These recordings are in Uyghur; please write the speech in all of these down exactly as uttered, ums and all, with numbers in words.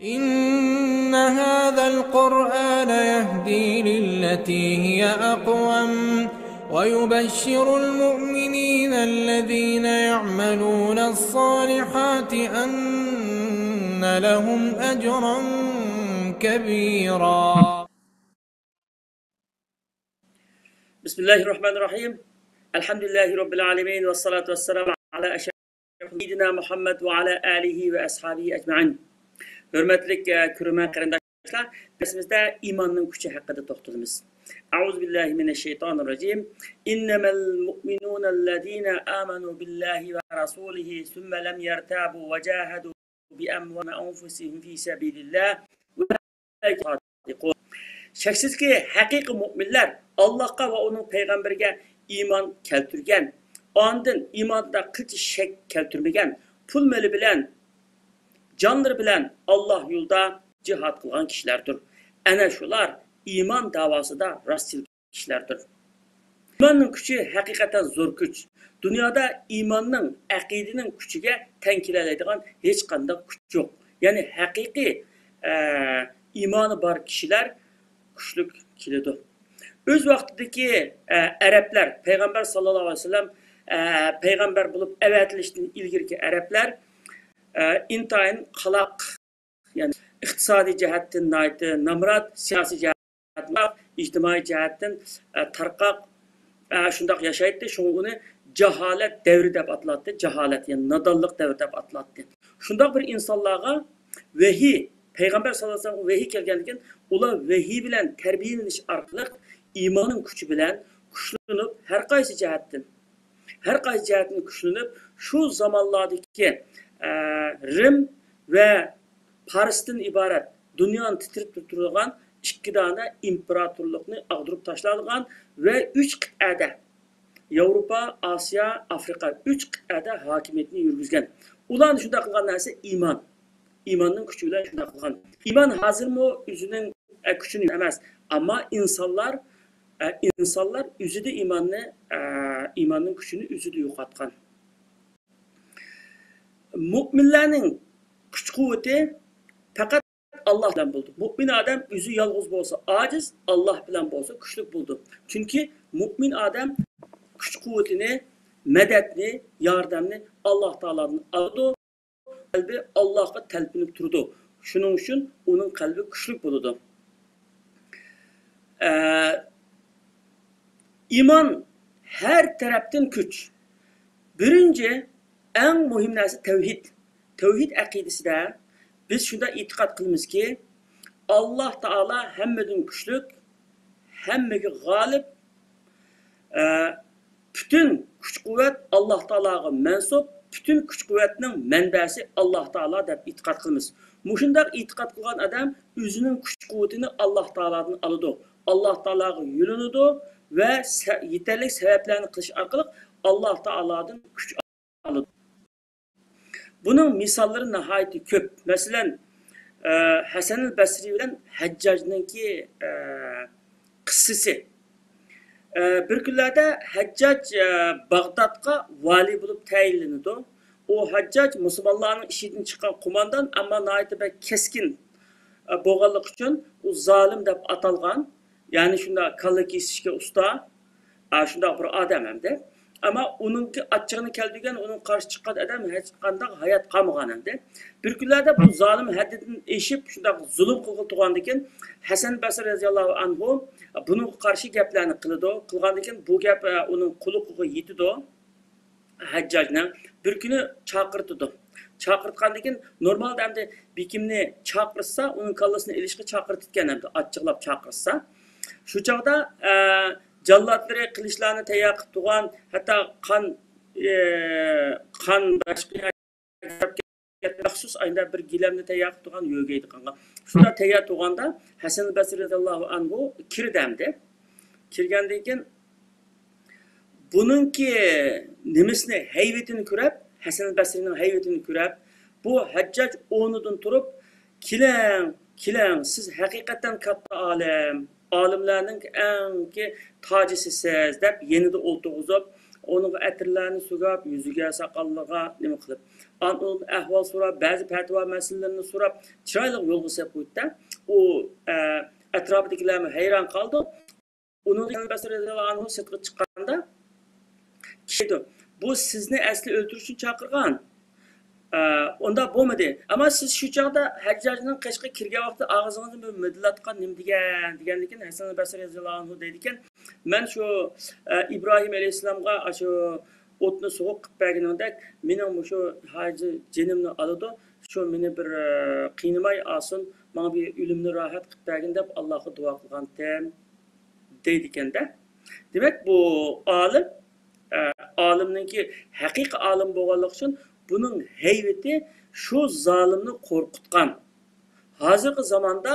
إن هذا القرآن يهدي للتي هي أقوم ويبشر المؤمنين الذين يعملون الصالحات أن لهم أجرا كبيرا. بسم الله الرحمن الرحيم. الحمد لله رب العالمين والصلاة والسلام على أشرف سيدنا محمد وعلى آله وأصحابه أجمعين. ھۆرمەتلىك، ئە، كۆرۈرمەن قېرىنداشلار، دەرسىمىزدە ئىماننىڭ كۈچى ھەققىدە توختىلىمىز. أعوذ بالله من الشيطان الرجيم. إنما المؤمنون الذين آمنوا بالله ورسوله ثم لم يرتابوا وجاهدوا بأموالهم وأنفسهم في سبيل الله أولئك هم الصادقون. شەكسىزكى، ھەقىقىي مۆمىنلەر ئاللاھقا ۋە ئۇنىڭ پەيغەمبىرىگە ئىمان كەلتۈرگەن، ئاندىن ئىماندا قىلچە شەك كەلتۈرمىگەن، پۇل مېلى بىلەن، جانلىرى بىلەن ئاللاھ يولىدا جىھاد قىلغان كىشىلەردۇر. ئەنە شۇلار ئىمان داۋاسىدا راستچىل كىشىلەردۇر. ئىماننىڭ كۈچى ھەقىقەتەن زور كۈچ. دۇنيادا ئىماننىڭ، ئەقىدىنىڭ كۈچىگە تەڭ كېلەلەيدىغان ھېچقانداق كۈچ يوق. يەنى ھەقىقىي، ئە، ئىمانى بار كىشىلەر كۈچلۈك كېلىدۇ. ئۆز ۋاقتىدىكى، ئە، ئەرەبلەر، پەيغەمبەر ساللاللاھۇ ئەلەيھى ۋەسەللەم، ئە، پەيغەمبەر بولۇپ ئەۋەتىلىشتىن ئىلگىرىكى ئەرەبلەر، ئە، ئىنتايىن قالاق، يەنى ئىقتىسادىي جەھەتتىن ناھايىتى نامرات، سىياسىي جەھەتتىن، ئىجتىمائىي جەھەتتىن، ئە، تارقاق، ئە، شۇنداق ياشايتتى. شۇڭا ئۇنى جاھالەت دەۋرى دەپ ئاتىلاتتى. جاھالەت، يەنى نادانلىق دەۋرى دەپ ئاتىلاتتى. شۇنداق بىر ئىنسانلارغا ۋەھىي، پەيغەمبەر ساللاللاھۇ ئەلەيھى ۋەسەللەمگە ۋەھىي كەلگەندىن كېيىن، ئۇلار ۋەھىي بىلەن تەربىيەلىنىش ئارقىلىق ئىماننىڭ كۈچى بىلەن كۈچلىنىپ، ھەر قايسى جەھەتتىن ھەر قايسى جەھەتتىن كۈچلىنىپ، شۇ زامانلاردىكى، ئە، رىم ۋە پارستىن ئىبارەت دۇنيانى تىترىتىپ تۇرىدىغان ئىككى دانە ئىمپېراتورلۇقنى ئاغدۇرۇپ تاشلايدىغان ۋە ئۈچ قىتئەدە، ياۋروپا، ئاسىيا، ئافرىقا، ئۈچ قىتئەدە ھاكىمىيىتىنى يۈرگۈزگەن. ئۇلارنى شۇنداق قىلغان نەرسە ئىمان. ئىماننىڭ كۈچى بىلەن شۇنداق قىلغان. ئىمان ھازىرمۇ ئۆزىنىڭ، ئە، كۈچىنى ئەمەس، ئەمما ئىنسانلار، ئە، ئىنسانلار ئۆزىدە ئىماننى، ئە، ئىماننىڭ كۈچىنى ئۆزىدە يوقاتقان. مۆمىنلەرنىڭ كۈچ-قۇۋۋىتى پەقەت ئاللاھ بىلەن بولىدۇ. مۆمىن ئادەم ئۆزى يالغۇز بولسا ئاجىز، ئاللاھ بىلەن بولسا كۈچلۈك بولىدۇ. چۈنكى مۆمىن ئادەم كۈچ-قۇۋۋىتىنى، مەدەتنى، ياردەمنى ئاللاھ تائالادىن ئالىدۇ. قەلبى ئاللاھقا تەلپۈنۈپ تۇرىدۇ. شۇنىڭ ئۈچۈن ئۇنىڭ قەلبى كۈچلۈك بولىدۇ. ئە، ئىمان ھەر تەرەپتىن كۈچ. بىرىنچى، ئەڭ مۇھىم نەرسە تەۋھىد. تەۋھىد ئەقىدىسىدە بىز شۇنداق ئېتىقاد قىلىمىزكى، ئاللاھ تائالا ھەممىدىن كۈچلۈك، ھەممىگە غالىب، ئە، پۈتۈن كۈچ-قۇۋۋەت ئاللاھ تائالاغا مەنسۇپ، پۈتۈن كۈچ-قۇۋۋەتنىڭ مەنبەسى ئاللاھ تائالا دەپ ئېتىقاد قىلىمىز. مۇشۇنداق ئېتىقاد قىلغان ئادەم ئۆزىنىڭ كۈچ-قۇۋۋىتىنى ئاللاھ تائالادىن ئالىدۇ، ئاللاھ تائالاغا يۆلىنىدۇ ۋە سە-، يېتەرلىك سەۋەبلەرنى قىلىش ئارقىلىق ئاللاھ تائالادىن كۈچ ئالىدۇ. بۇنىڭ مىساللىرى ناھايىتى كۆپ. مەسىلەن، ئە، ھەسەنىل بەسرى بىلەن ھەججاجنىڭكى، ئە، قىسسىسى. ئە، بىر كۈنلەردە ھەججاج، ئە، باغدادقا ۋالىي بولۇپ تەيىنلىنىدۇ. ئۇ ھەججاج مۇسۇلمانلارنىڭ ئىچىدىن چىققان قوماندان، ئەمما ناھايىتى بەك كەسكىن، ئە، بولغانلىقى ئۈچۈن ئۇ زالىم دەپ ئاتالغان. يەنى شۇنداق كاللا كېسىشكە ئۇستا، ئا، شۇنداق بىر ئادەم ئەمدى. ئەمما ئۇنىڭكى ئاچچىقىنى كەلتۈرگەن، ئۇنىڭ قارشى چىققان ئادەم ھېچقانداق ھايات قالمىغان ئەمدى. بىر كۈنلەردە بۇ زالىم ھەددىدىن ئېشىپ، شۇنداق زۇلۇم قىلغىلى تۇرغاندىكىن، ھەسەن بەسرى رەزىياللاھۇ ئەنھۇ بۇنىڭغا قارشى گەپلەرنى قىلىدۇ. قىلغاندىكىن بۇ گەپ، ئە، ئۇنىڭ قۇلىقىغا يېتىدۇ. ھەججاجنى بىر كۈنى چاقىرتىدۇ. چاقىرتقاندىن كېيىن، نورمالدا ئەمدى بېكىمنى چاقىرتسا، ئۇنىڭ كاللىسىنى ئېلىشقا چاقىرتىدىكەن ئەمدى، ئاچچىقلاپ چاقىرتسا. شۇ چاغدا، ئە، جاللاتلىرى قىلىچلارنى تەييار قىلىپ تۇرغان، ھەتتا قان، ئە، قان باشقا مەخسۇس ئاينىدا بىر گىلەمنى تەييار قىلىپ تۇرغان يۆگەيدىغانغا. شۇنداق تەييار تۇرغاندا ھەسەن بەسرى رەزىياللاھۇ ئەنھۇ كىردى ئەمدى. كىرگەندىن كېيىن بۇنىڭكى نېمىسىنى، ھەيۋىتىنى كۆرۈپ، ھەسەن بەسرىنىڭ ھەيۋىتىنى كۆرۈپ، بۇ ھەججاج ئورنىدىن تۇرۇپ، كېلىڭ، كېلىڭ، سىز ھەقىقەتەن كاتتا ئالىم، ئالىملارنىڭ ئەڭكى تاجىسى سىز، دەپ يېنىدا ئولتۇرغۇزۇپ، ئۇنىڭغا ئەتىرلەرنى سۈرۈپ، يۈزىگە، ساقاللىرىغا نېمە قىلىپ، ئاندىن ئۇنىڭدىن ئەھۋال سوراپ، بەزى پەتىۋا مەسىلىلىرىنى سوراپ، چىرايلىق يولغا سېلىپ قويدى-دە. ئۇ، ئە، ئەتراپىدىكىلەرمۇ ھەيران قالدى. ئۇنىڭدىن كېيىن بەسرى رەزىياللاھۇ ئەنھۇ سىرتقا چىققاندا، كىشى ئېيتىدۇ، بۇ سىزنى ئەسلى ئۆلتۈرۈش ئۈچۈن چاقىرغان. ئە، ئۇنداق بولمىدى. ئەمما سىز شۇ چاغدا ھەججاجنىڭ قېشىغا كىرگەن ۋاقىتتا ئاغزىڭىزنى بىر مىدىرلاتقان نېمە دېگەن، دېگەندىن كېيىن ھەسەن بەسرى رەزىياللاھۇ ئەنھۇ دەيدىكەن، مەن شۇ، ئە، ئىبراھىم ئەلەيھىسسالامغا ئاشۇ ئوتنى سوغۇق قىلىپ بەرگىنىڭدەك، مېنىڭ مۇشۇ ھازىر جېنىمنى ئالىدۇ، شۇ مېنى بىر، ئە، قىينىماي ئالسۇن، ماڭا بىر ئۆلۈمنى راھەت قىلىپ بەرگىن دەپ ئاللاغا دۇئا قىلغانتىم. دەيدىكەن-دە. دېمەك، بۇ ئالىم، ئە، ئالىمنىڭكى ھەقىقىي ئالىم بولغانلىقى ئۈچۈن بۇنىڭ ھەيۋىتى شۇ زالىمنى قورقۇتقان. ھازىرقى زاماندا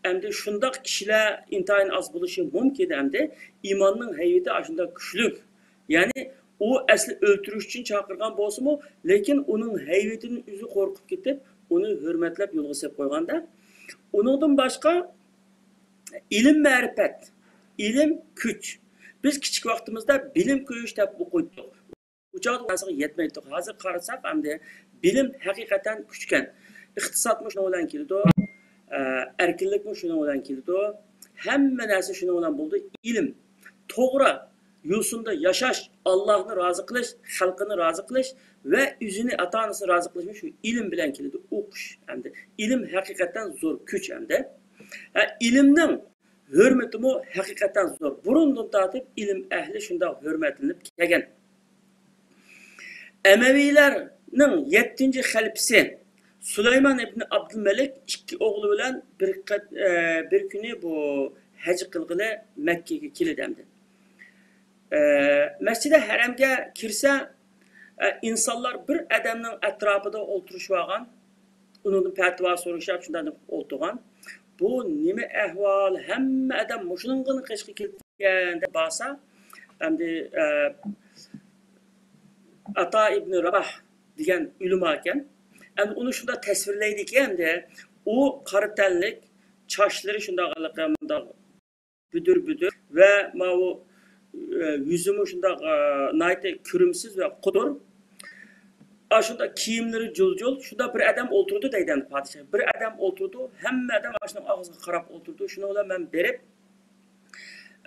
ئەمدى شۇنداق كىشىلەر ئىنتايىن ئاز بولۇشى مۇمكىن ئەمدى. ئىماننىڭ ھەيۋىتى ئاشۇنداق كۈچلۈك. يەنى ئۇ ئەسلى ئۆلتۈرۈش ئۈچۈن چاقىرغان بولسىمۇ، لېكىن ئۇنىڭ ھەيۋىتىدىن ئۆزى قورقۇپ كېتىپ، ئۇنى ھۆرمەتلەپ يولغا سېلىپ قويغان-دە. ئۇنىڭدىن باشقا، ئىلىم مەرىپەت، ئىلىم كۈچ. بىز كىچىك ۋاقتىمىزدا بىلىم كۈچ دەپ ئوقۇيتتۇق. ئۇ چاغدا نەرسىگە يەتمەيتتۇق. ھازىر قارىساق، ئەمدى بىلىم ھەقىقەتەن كۈچكەن. ئىقتىسادمۇ شۇنىڭ بىلەن كېلىدۇ، ئە، ئەركىنلىكمۇ شۇنىڭ بىلەن كېلىدۇ. ھەممە نەرسە شۇنىڭ بىلەن بولىدۇ. ئىلىم، توغرا يوسۇندا ياشاش، ئاللاھنى رازى قىلىش، خەلقىنى رازى قىلىش ۋە ئۆزىنى، ئاتا-ئانىسىنى رازى قىلىشمۇ شۇ ئىلىم بىلەن كېلىدۇ. ئوقۇش ئەمدى. ئىلىم ھەقىقەتەن زور كۈچ ئەمدى. ھە، ئىلىمنىڭ ھۆرمىتىمۇ ھەقىقەتەن زور. بۇرۇندىن تارتىپ ئىلىم ئەھلى شۇنداق ھۆرمەتلىنىپ كەلگەن. ئەمەۋىيلەرنىڭ يەتتىنچى خەلىپىسى سۇلايمان ئىبنى ئابدۇلمەلىك ئىككى ئوغلى بىلەن بىر قەت-، ئە، بىر كۈنى بۇ ھەج قىلغىلى مەككىگە كېلىدۇ ئەمدى. ئە، مەسچىدى ھەرەمگە كىرسە، ئە، ئىنسانلار بىر ئادەمنىڭ ئەتراپىدا ئولتۇرۇشۇۋالغان، ئۇنىڭدىن پەتىۋا سورىشىپ، شۇنداق دەپ ئولتۇرغان. بۇ نېمە ئەھۋال؟ ھەممە ئادەم مۇشۇنىڭغىلا قېشىغا كېلىپ كەتكەن دەپ بارسا، ئەمدى، ئە، ئاتا ئىبنى راباھ دېگەن ئۆلىما ئىكەن. ئەمدى ئۇنى شۇنداق تەسۋىرلەيدىكەن، ئەمدى ئۇ قارا تەنلىك، چاچلىرى شۇنداق، مۇنداق بۈدۈر-بۈدۈر ۋە ماۋۇ، ئە، يۈزىمۇ شۇنداق، ئە، ناھايىتى كۆرۈمسىز ۋە قۇدۇر. ئاشۇنداق كىيىملىرى جۇل-جۇل، شۇنداق بىر ئادەم ئولتۇرىدۇ دەيدۇ ئەمدى پادىشاھ. بىر ئادەم ئولتۇرىدۇ، ھەممە ئادەم ئاشۇنىڭ ئاغزىغا قاراپ ئولتۇرىدۇ. شۇنىڭ بىلەن مەن بېرىپ،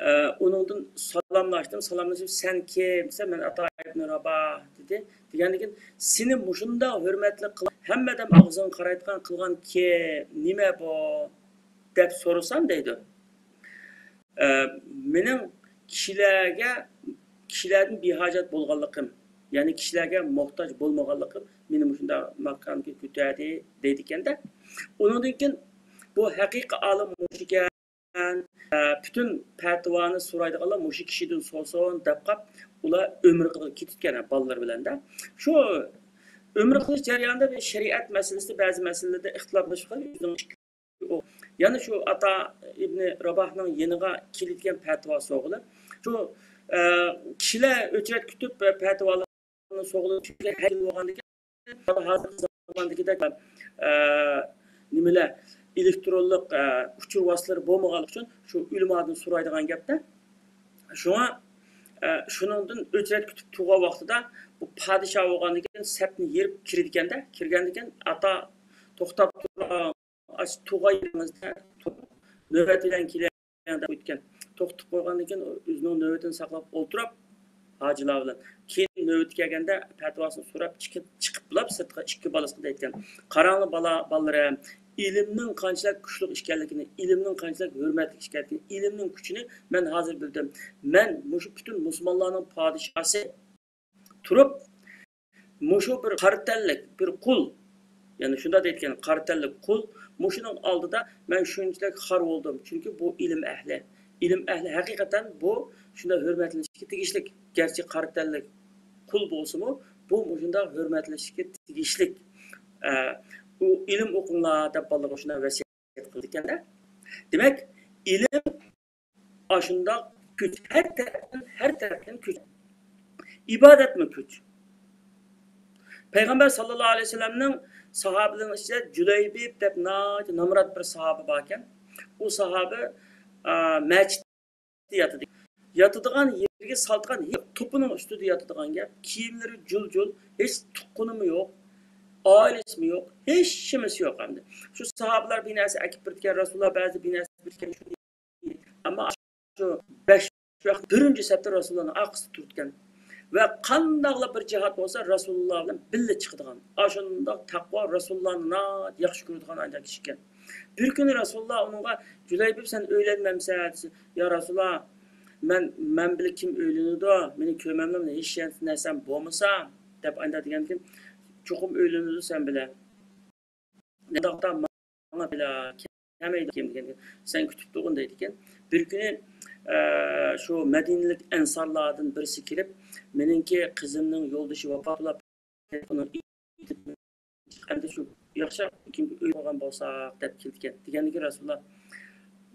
ئە، ئۇنىڭدىن سالاملاشتىم. سالاملىشىپ، «سەن كىم؟» دېسە، «مەن ئاتا ئىبنى راباھ» دېدى. دېگەندىن كېيىن، «سېنى مۇشۇنداق ھۆرمەتلىك قىلىپ، ھەممە ئادەم ئاغزىڭغا قارايدىغان قىلغان كىم؟ نېمە بۇ؟» دەپ سورىسام دەيدۇ، «ئە، مېنىڭ كىشىلەرگە، كىشىلەردىن بىھاجەت بولغانلىقىم، يەنى كىشىلەرگە موھتاج بولمىغانلىقىم مېنى مۇشۇنداق ماكانغا كۆتۈردى» دەيدىكەن-دە. ئۇنىڭدىن كېيىن، «بۇ ھەقىقىي ئالىم مۇشۇكەن، ئە، پۈتۈن پەتىۋانى سورايدىغانلار مۇشۇ كىشىدىن سورىسۇن» دەپ قاپ، ئۇلار ئۆمرە قىلغىلى كېتىدىكەن بالىلىرى بىلەن-دە. شۇ ئۆمرە قىلىش جەريانىدا بىر شەرىئەت مەسىلىسىدە، بەزى مەسىلىلەردە ئىختىلاپلىشىپ قېلىپ، ئۆزىنىڭ ئىككى ئوغلى، يەنە شۇ ئاتا ئىبنى راباھنىڭ يېنىغا كېلىدىكەن پەتىۋا سورىغىلى. شۇ، ئە، كىشىلەر ئۆچرەت كۈتۈپ، پەتىۋالارنى سورىغىلى، چۈنكى ھەر يىل بولغاندىكىن، ھازىرقى زاماندىكىدەك، ئە، نېمىلەر، ئېلېكترونلۇق، ئە، ئۇچۇر ۋاسىتىلىرى بولمىغانلىقى ئۈچۈن شۇ ئۆلىمادىن سورايدىغان گەپتە. شۇڭا، ئە، شۇنىڭدىن ئۆچرەت كۈتۈپ تۇرغان ۋاقتىدا بۇ پادىشاھ بولغاندىكىن سەپنى يېرىپ كىرىدىكەندە، كىرگەندىكىن ئاتا توختاپ تۇرۇڭ، ئاشۇ تۇغان يېرىڭىزدە تۇرۇڭ، نۆۋەت بىلەن كېلىڭ دەپ ئۆتكەن. توختىتىپ قويغاندىن كېيىن ئۆزىنىڭ نۆۋىتىنى ساقلاپ ئولتۇرۇپ، ھاجىلار بىلەن. كېيىن نۆۋىتى كەلگەندە پەتىۋاسىنى سوراپ چىقىپ، چىقىپلا سىرتقا ئىككى بالىسىغا دەيدىكەن، «قاراڭلار بالا، بالىلىرىم، ئىلىمنىڭ قانچىلىك كۈچلۈك ئىكەنلىكىنى، ئىلىمنىڭ قانچىلىك ھۆرمەتلىك ئىكەنلىكىنى، ئىلىمنىڭ كۈچىنى مەن ھازىر بىلدىم. مەن مۇشۇ پۈتۈن مۇسۇلمانلارنىڭ پادىشاھسى تۇرۇپ، مۇشۇ بىر قارا تەنلىك، بىر قۇل، يەنى شۇنداق دەيدىكەن، قارا تەنلىك قۇل، مۇشۇنىڭ ئالدىدا مەن شۇنچىلىك خار بولدۇم. چۈنكى بۇ ئىلىم ئەھلى. ئىلىم ئەھلى ھەقىقەتەن بۇ شۇنداق ھۆرمەتلىنىشكە تېگىشلىك. گەرچە قارا تەنلىك قۇل بولسىمۇ، بۇ مۇشۇنداق ھۆرمەتلىنىشكە تېگىشلىك. ئە، ئۇ ئىلىم ئوقۇڭلار» دەپ بالىلارغا شۇنداق ۋەسىيەت قىلىدىكەن-دە. دېمەك، ئىلىم ئاشۇنداق كۈچ، ھەر تەرەپتىن، ھەر تەرەپتىن كۈچ. ئىبادەتمۇ كۈچ. پەيغەمبەر ساللاللاھۇ ئەلەيھى ۋەسەللەمنىڭ ساھابىلىرىنىڭ ئىچىدە جۇلەيبىب دەپ ناھايىتى نامرات بىر ساھابە باركەن. ئۇ ساھابە، ئا، مەسچىتتە ياتىدۇ. ياتىدىغان يېرى يەرگە سالىدىغان، توپىنىڭ ئۈستىدە ياتىدىغان گەپ. كىيىملىرى جۇل-جۇل، ھېچ تۇغقىنىمۇ يوق، ئائىلىسىمۇ يوق، ھېچ نېمىسى يوق ئەمدى. شۇ ساھابىلەر بىر نەرسە ئەكىپ بېرىدىكەن، رەسۇلۇللا بەزى بىر نەرسە بېرىدىكەن، شۇ ئەمما شۇ بەش ۋاقىت بىرىنچى سەپتە رەسۇلۇللانىڭ ئارقىسىدا تۇرىدىكەن. ۋە قانداقلا بىر جىھاد بولسا، رەسۇلۇللا بىلەن بىللە چىقىدىغان. ئاشۇنداق تەقۋا، رەسۇلۇللانى ناھايىتى ياخشى كۆرىدىغان ئانداق كىشى ئىكەن. بىر كۈنى رەسۇلۇللا ئۇنىڭغا، جۇلەيبىب، سەن ئۆيلەنمەمسەن؟ دېسە، يا رەسۇلۇللا، مەن، مەن بىلەن كىم ئۆيلىنىدۇ؟ مېنى كۆرمەملا، مېنىڭ ھېچ نەرسەم بولمىسا، دەپ ئانداق دېگەندىكىن، چوقۇم ئۆيلىنىدۇ سەن بىلەن. ئۇنداقتا ماڭا بىلا كەلمەيدىكەن دېگەندىكىن، سەن كۈتۈپ تۇرغىن دەيدىكەن. بىر كۈنى، ئە، شۇ مەدىنىلىك ئەنسارلاردىن بىرسى كېلىپ، مېنىڭكى قىزىمنىڭ يولدىشى ۋاپات بولاپ، ئۇنىڭ ئېمىنى ئەمدى شۇ ياخشى كىمگە ئۆي قىلغان بولساق دەپ كېلىدىكەن. دېگەندىكىن رەسۇلۇللا،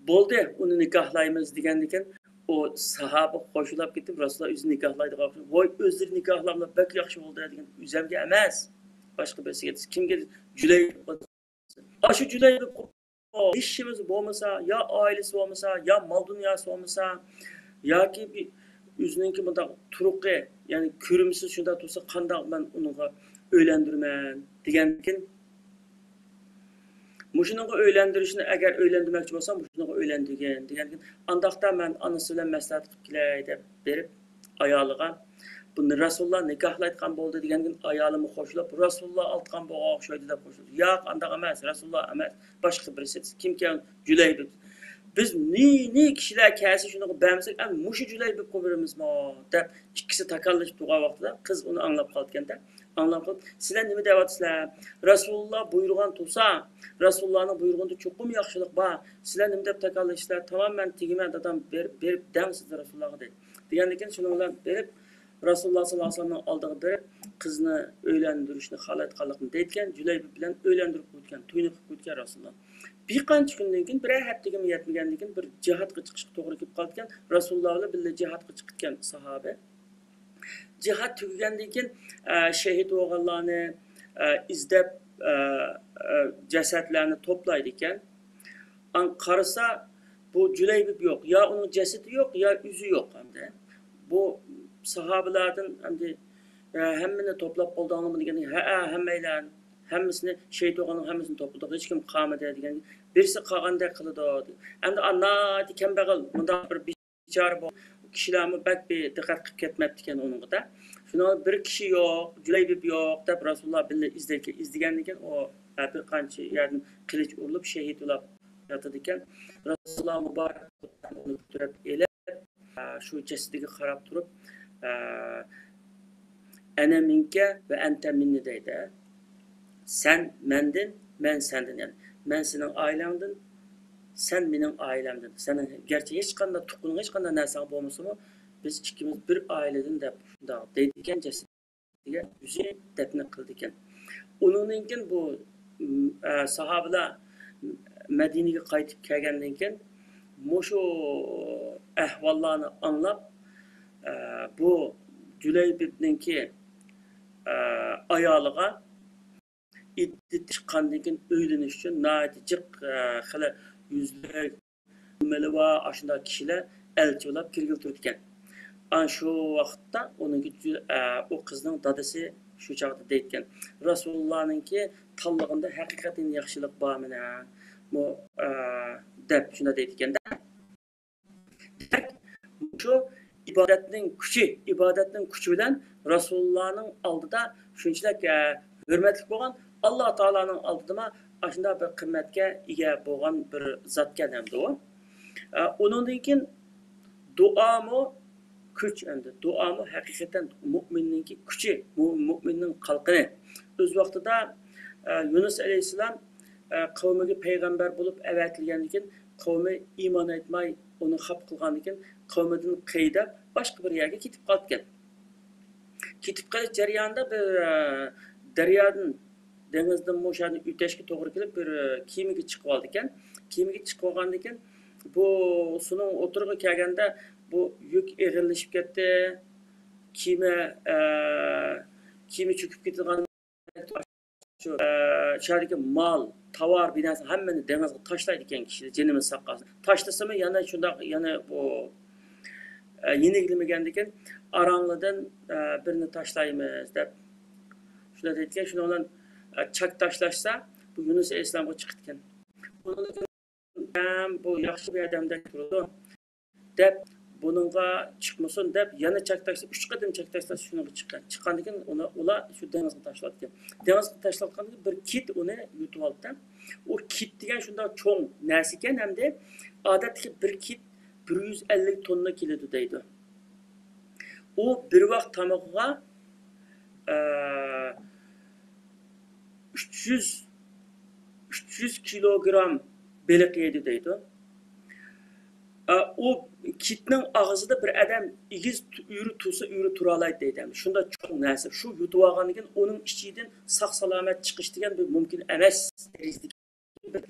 بولدى، ئۇنى نىكاھلايمىز دېگەندىكىن، ئۇ ساھابە خوشلاپ كېتىپ، رەسۇلۇللا ئۆزى نىكاھلايدىغان، ۋاي، ئۆزلىرى نىكاھلاملا بەك ياخشى بولدى دېگەن، ئۆزەمگە ئەمەس، باشقا بىرسىگە دېسە، كىمگە؟ جۈلەيبىب. ئاشۇ جۈلەيبىب، ھېچ نېمىسى بولمىسا، يا ئائىلىسى بولمىسا، يا مال دۇنياسى بولمىسا، ياكى بىر ئۆزىنىڭكى مۇنداق تۇرقى، يەنى كۆرۈمسىز شۇنداق تۇرسا، قانداق مەن ئۇنىڭغا ئۆيلەندۈرىمەن دېگەندىكىن، مۇشۇنىڭغا ئۆيلەندۈرۈشنى، ئەگەر ئۆيلەندۈرمەكچى بولساڭ، مۇشۇنىڭغا ئۆيلەندۈرگىن دېگەندىكىن، ئانداقتا مەن ئانىسى بىلەن مەسلىھەت قىلىپ كېلەي دەپ بېرىپ، ئايالىغا، بۇنى رەسۇلۇللا نىكاھلايدىغان بولدى دېگەندىن ئايالىمۇ خوشلاپ، رەسۇلۇللا ئالىدىغان بولغان ئوخشايدۇ دەپ خوشلىدى. ياق، ئانداق ئەمەس، رەسۇلۇللا ئەمەس، باشقا بىرسى. كىمكەن؟ جۈلەيبىب. بىز نى نى كىشىلەر كەلسە شۇنىڭغا بەرمىسەك، ئەمدى مۇشۇ جۈلەيبىبقا بېرىمىزمۇ دەپ ئىككىسى تاكاللىشىپ تۇرغان ۋاقتىدا قىز ئۇنى ئاڭلاپ قالىدىكەن-دە. ئاڭلاپ قېلىپ، سىلەر نېمە دەۋاتىسىلەر؟ رەسۇلۇللا بۇيرۇغان تۇرسا، رەسۇلۇللانىڭ بۇيرۇغىنىدا چوقۇم ياخشىلىق بار. سىلەر نېمە دەپ تاكاللىشىسىلەر؟ تامام مەن تېگىمەن، دادام، بېرىپ، بېرىپ دەڭ سىز رەسۇلۇللاغا دەيدۇ. دېگەندىكىن شۇنىڭ بىلەن بېرىپ، رەسۇلۇللا ساللاللاھۇ ئەلەيھى ۋەسەللەمنىڭ ئالدىغا بېرىپ، قىزنى ئۆيلەندۈرۈشنى خالايدىغانلىقىنى دەيدىكەن، جۈلەيبىب بىلەن ئۆيلەندۈرۈپ قويىدىكەن، توينى قىلىپ قويىدىكەن رەسۇلۇللا. بىر قانچە كۈندىن كېيىن، بىرەر ھەپتىگىمۇ يەتمىگەندىن كېيىن بىر جىھادقا چىقىشقا توغرا كېلىپ قالىدىكەن. رەسۇلۇللا بىلەن بىللە جىھادقا چىقىدىكەن ساھابە. جىھاد تۈگىگەندىن كېيىن، ئە، شېھىت بولغانلارنى، ئە، ئىزدەپ، ئە، ئە، جەسەتلەرنى توپلايدىكەن. ئان قارىسا، بۇ جۈلەيبىب يوق. يا ئۇنىڭ جەسىتى يوق، يا ئۆزى يوق ئەمدى. بۇ ساھابىلاردىن ئەمدى، ئە، ھەممىنى توپلاپ بولدۇڭلارمۇ دېگەندە، ھەئە، ھەممەيلەن، ھەممىسىنى، شېھىت بولغاننىڭ ھەممىسىنى توپلىدۇق، ھېچكىم قالمىدى دېگەن. بىرسى قالغاندەك قىلىدۇ. ئەمدى ئا، ناھايىتى كەمبەغەل، مۇنداق بىر بىچارە بۇ كىشىلەرمۇ بەك بىر دىققەت قىلىپ كەتمەپتىكەن ئۇنىڭغا-دە. شۇنىڭ بىر كىشى يوق، جۈلەيبىب يوق دەپ رەسۇلۇللا بىللە ئىزدەيدىكەن. ئىزدىگەندىن كېيىن ئۇ، ئە، بىر قانچە يەردىن قىلىچ ئۇرۇلۇپ شېھىت بولاپ ياتىدىكەن. رەسۇلۇللا مۇبارەك ئۇنى كۆتۈرۈپ ئېلىپ، ئە، شۇ جەسىتىگە قاراپ تۇرۇپ، ئە، «ئەنە مىنكە ۋە ئەنتە مىننى» دەيدۇ. سەن مەندىن، مەن سەندىن، يەنى مەن سېنىڭ ئائىلەڭدىن، سەن مېنىڭ ئائىلەمدىن. سېنىڭ گەرچە ھېچقانداق تۇغقىنىڭ، ھېچقانداق نەرسەڭ بولمىسىمۇ، بىز ئىككىمىز بىر ئائىلىدىن دەپ شۇنداق دەيدىكەن، جەسىتىگە ئۆزى دەپنە قىلىدىكەن. ئۇنىڭدىن كېيىن بۇ، ئە، ساھابىلەر مەدىنىگە قايتىپ كەلگەندىن كېيىن مۇشۇ ئەھۋاللارنى ئاڭلاپ، ئە، بۇ جۈلەيبىبنىڭكى، ئە، ئايالىغا ئىددىتى چىققاندىن كېيىن ئۆيلىنىش ئۈچۈن ناھايىتى جىق، ئە، خېلى يۈزلۈك، مېلى بار ئاشۇنداق كىشىلەر ئەلچى بولاپ كىرگىلى تۇرىدىكەن. ئان شۇ ۋاقىتتا ئۇنىڭكى جۈ-، ئە، ئۇ قىزنىڭ دادىسى شۇ چاغدا دەيدىكەن، رەسۇلۇللانىڭكى تاللىغىنىدا ھەقىقەتەن ياخشىلىق بارمىنا؟ مۇ-، ئە، دەپ شۇنداق دەيدىكەن-دە. دېمەك، شۇ ئىبادەتنىڭ كۈچى، ئىبادەتنىڭ كۈچى بىلەن رەسۇلۇللانىڭ ئالدىدا شۇنچىلىك، ئە، ھۆرمەتلىك بولغان، ئاللا تائالانىڭ ئالدىدىمۇ ئاشۇنداق بىر قىممەتكە ئىگە بولغان بىر زاتكەن ئەمدى ئۇ. ئە، ئۇنىڭدىن كېيىن دۇئامۇ كۈچ ئەمدى. دۇئامۇ ھەقىقەتەن مۇئمىننىڭكى كۈچى، مۇ-، مۇئمىننىڭ قالقىنى. ئۆز ۋاقتىدا، ئە، يۇنۇس ئەلەيھىسسالام، ئە، قەۋمىگە پەيغەمبەر بولۇپ ئەۋەتىلگەندىن كېيىن، قەۋمى ئىمان ئېيتماي، ئۇنى خاپا قىلغاندىن كېيىن، قەۋمىدىن قېيىداپ، باشقا بىر يەرگە كېتىپ قالىدىكەن. كېتىپ قېلىش جەريانىدا بىر، ئە، دەريادىن، دېڭىزدىن مۇشۇ يەردىن ئۆتەشكە توغرا كېلىپ، بىر، ئە، كېمىگە چىقىۋالىدىكەن. كېمىگە چىقىۋالغاندىن كېيىن، بۇ سۇنىڭ ئوتتۇرىغا كەلگەندە، بۇ يۈك ئېغىرلىشىپ كەتتى. كېمە، ئە، كېمە چۆكۈپ كېتىدىغان، شۇ، ئە، شۇ يەردىكى مال، تاۋار، بىر نەرسە ھەممىنى دېڭىزغا تاشلايدىكەن كىشىلەر، جېنىمىز ساق قالسۇن. تاشلىسىمۇ يەنە شۇنداق، يەنە بۇ ئە، يېنىكلىمىگەندىكىن، ئاراڭلىدىن، ئە، بىرنى تاشلايمىز دەپ شۇنداق دەيدىكەن. شۇنىڭ بىلەن، ئە، چاك تاشلاشسا، بۇ يۇنۇس ئەلەيھىسسالامغا چىقىدىكەن. بۇنىڭدىن ھەم بۇ ياخشى بىر ئادەمدەك تۇرىدۇ دەپ، بۇنىڭغا چىقمىسۇن دەپ، يەنە چاك تاشلاپ، ئۈچ قېتىم چاك تاشلاپ، شۇنىڭغا چىققان. چىققاندىن كېيىن ئۇنى، ئۇلار شۇ دېڭىزغا تاشلاپتىكەن. دېڭىزغا تاشلاتقاندىن كېيىن بىر كىت ئۇنى يۇتۇۋالدى. ئۇ كىت دېگەن شۇنداق چوڭ نەرسە ئىكەن، ھەمدە ئادەتتىكى بىر كىت بىر يۈز ئەللىك توننا كېلىدۇ دەيدۇ. ئۇ بىر ۋاق تامىقىغا، ئە، ئۈچ يۈز، ئۈچ يۈز كىلوگرام بېلىق يەيدۇ دەيدۇ. ئە، ئۇ كىتنىڭ ئاغزىدا بىر ئادەم ئېگىز تۇ-، ئۆرە تۇرسا، ئۆرە تۇرالايدۇ دەيدۇ. شۇنداق چوڭ نەرسە. شۇ يۇتۇۋالغاندىن كېيىن ئۇنىڭ ئىچىدىن ساق-سالامەت چىقىش دېگەن بىر مۇمكىن ئەمەس دەرىجىدىكى.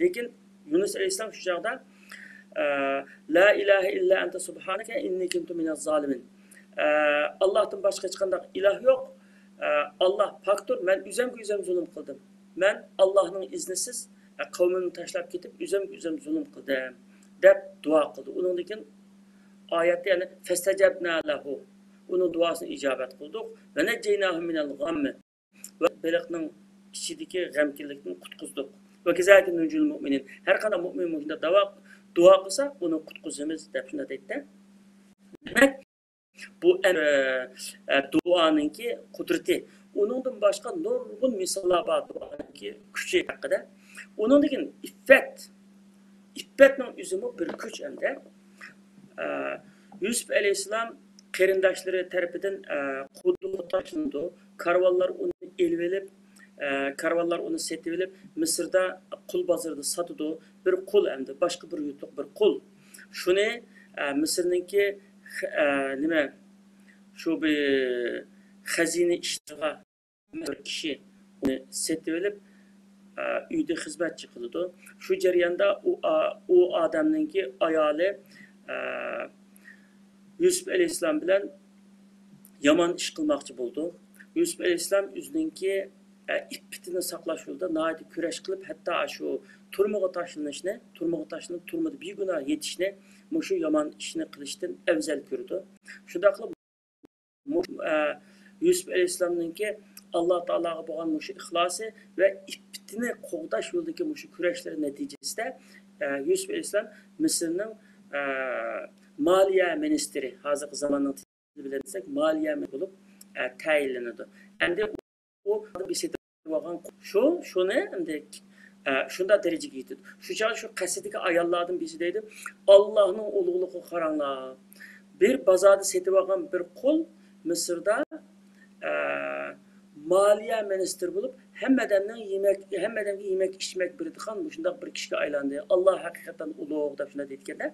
لېكىن يۇنۇس ئەلەيھىسسالام شۇ چاغدا، ئە، «لا ئىلاھە ئىللا ئەنتە سۇبھانەكە ئىننى كۇنتۇ مىنەز زالىمىن.» ئە، «ئاللاھتىن باشقا ھېچقانداق ئىلاھ يوق. ئە، ئاللاھ پاكتۇر، مەن ئۆزۈمگە ئۆزۈم زۇلۇم قىلدىم. مەن ئاللاھنىڭ ئىزنىسىز، ئە، قەۋمىمنى تاشلاپ كېتىپ، ئۆزۈمگە ئۆزۈم زۇلۇم قىلدىم» دەپ دۇئا قىلدى. ئۇنىڭدىن كېيىن ئايەتتە يەنە، «فەستەجەبنا لەھۇ»، ئۇنىڭ دۇئاسىنى ئىجابەت قىلدۇق. «ۋە نەججەيناھۇ مىنەل غەممى»، ۋە بېلىقنىڭ ئىچىدىكى غەمكىنلىكتىن قۇتقۇزدۇق. «ۋە كەزالىكە نۇنجىل مۇئمىنىن»، ھەر قانداق مۇئمىن مۇشۇنداق داۋا، دۇئا قىلسا، ئۇنى قۇتقۇزىمىز دەپ شۇنداق دەيدىدە. دېمەك، بۇ ئە، ئە، دۇئانىڭكى قۇدرىتى. ئۇنىڭدىن باشقا نۇرغۇن مىساللار بار دۇئانىڭكى كۈچى ھەققىدە. ئۇنىڭدىن كېيىن ئىپپەت. ئىپپەتنىڭ ئۆزىمۇ بىر كۈچ ئەمدى. ئە، يۈسۈپ ئەلەيھىسسالام قېرىنداشلىرى تەرىپىدىن، ئە، قۇدۇققا تاشلىنىدۇ. كارۋانلار ئۇنى ئېلىۋېلىپ، ئە، كارۋانلار ئۇنى سېتىۋېلىپ، مىسىردا قۇل بازىرىدا ساتىدۇ. بىر قۇل ئەمدى، باشقا بىر يۇرتلۇق بىر قۇل. شۇنى، ئە، مىسىرنىڭكى خ-، ئە، نېمە، شۇ بىر خەزىنە ئىشلىرىغا بىر كىشى ئۇنى سېتىۋېلىپ، ئە، ئۆيدە خىزمەتچى قىلىدۇ. شۇ جەرياندا ئۇ ئا-، ئۇ ئادەمنىڭكى ئايالى، ئە، يۈسۈپ ئەلەيھىسسالام بىلەن يامان ئىش قىلماقچى بولىدۇ. يۈسۈپ ئەلەيھىسسالام ئۆزىنىڭكى، ئە، ئىپپىتىنى ساقلاش يولىدا ناھايىتى كۈرەش قىلىپ، ھەتتا شۇ تۈرمىگە تاشلىنىشنى، تۈرمىگە تاشلىنىپ، تۈرمىدە بىگۇناھ يېتىشنى مۇشۇ يامان ئىشنى قىلىشتىن ئەۋزەل كۆرىدۇ. شۇنداق قىلىپ، مۇ-، ئە، يۈسۈپ ئەلەيھىسسالامنىڭكى ئاللا تائالاغا بولغان مۇشۇ ئىخلاسى ۋە ئىپپىتىنى قوغداش يولىدىكى مۇشۇ كۈرەشلىرى نەتىجىسىدە، ئە، يۈسۈپ ئەلەيھىسسالام مىسىرنىڭ، ئە، مالىيە مىنىستىرى، ھازىرقى زاماننىڭ تىلى بىلەن دېسەك، مالىيە مىنىستىرى بولۇپ، ئە، تەيىنلىنىدۇ. ئەمدى ئۇ بىر سېتىۋالغان شۇ، شۇنى ئەمدى، ئە، شۇنداق دەرىجىگە يېتىدۇ. شۇ چاغدا شۇ قەسىدىكى ئاياللاردىن بىرسى دەيدۇ، «ئاللاھنىڭ ئۇلۇغلۇقىغا قاراڭلار. بىر بازاردا سېتىۋالغان بىر قۇل مىسىردا، ئە، مالىيە مىنىستىرى بولۇپ، ھەممە ئادەمنىڭ يېمەك، ھەممە ئادەمگە يېمەك ئىچمەك بېرىدىغان مۇشۇنداق بىر كىشىگە ئايلاندى. ئاللاھ ھەقىقەتەن ئۇلۇغ» دەپ شۇنداق دەيدىكەن-دە.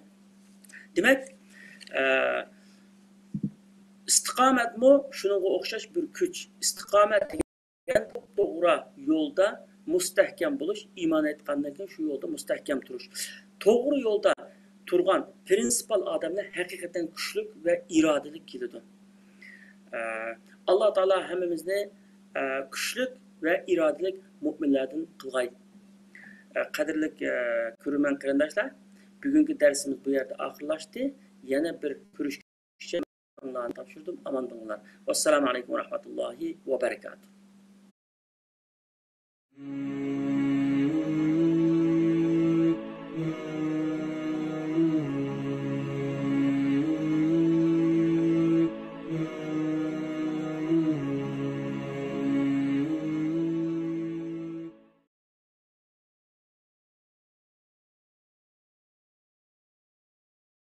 دېمەك، ئە، ئىستىقامەتمۇ شۇنىڭغا ئوخشاش بىر كۈچ. ئىستىقامەت دېگەن توغرا يولدا مۇستەھكەم بولۇش، ئىمان ئېيتقاندىن كېيىن شۇ يولدا مۇستەھكەم تۇرۇش. توغرا يولدا تۇرغان پرىنسىپال ئادەملەر ھەقىقەتەن كۈچلۈك ۋە ئىرادىلىك كېلىدۇ. ئە، ئاللا تائالا ھەممىمىزنى، ئە، كۈچلۈك ۋە ئىرادىلىك مۇئمىنلاردىن قىلغاي. ئە، قەدىرلىك، ئە، كۆرۈرمەن قېرىنداشلار، بۈگۈنكى دەرسىمىز بۇ يەردە ئاخىرلاشتى. يەنە بىر كۆرۈشكىچە ئاللانى تاپشۇردۇم. ئامان بولۇڭلار. ۋەسسالامۇ ئەلەيكۇم ۋە رەھمەتۇللاھى ۋە بەرىكاتۇھ.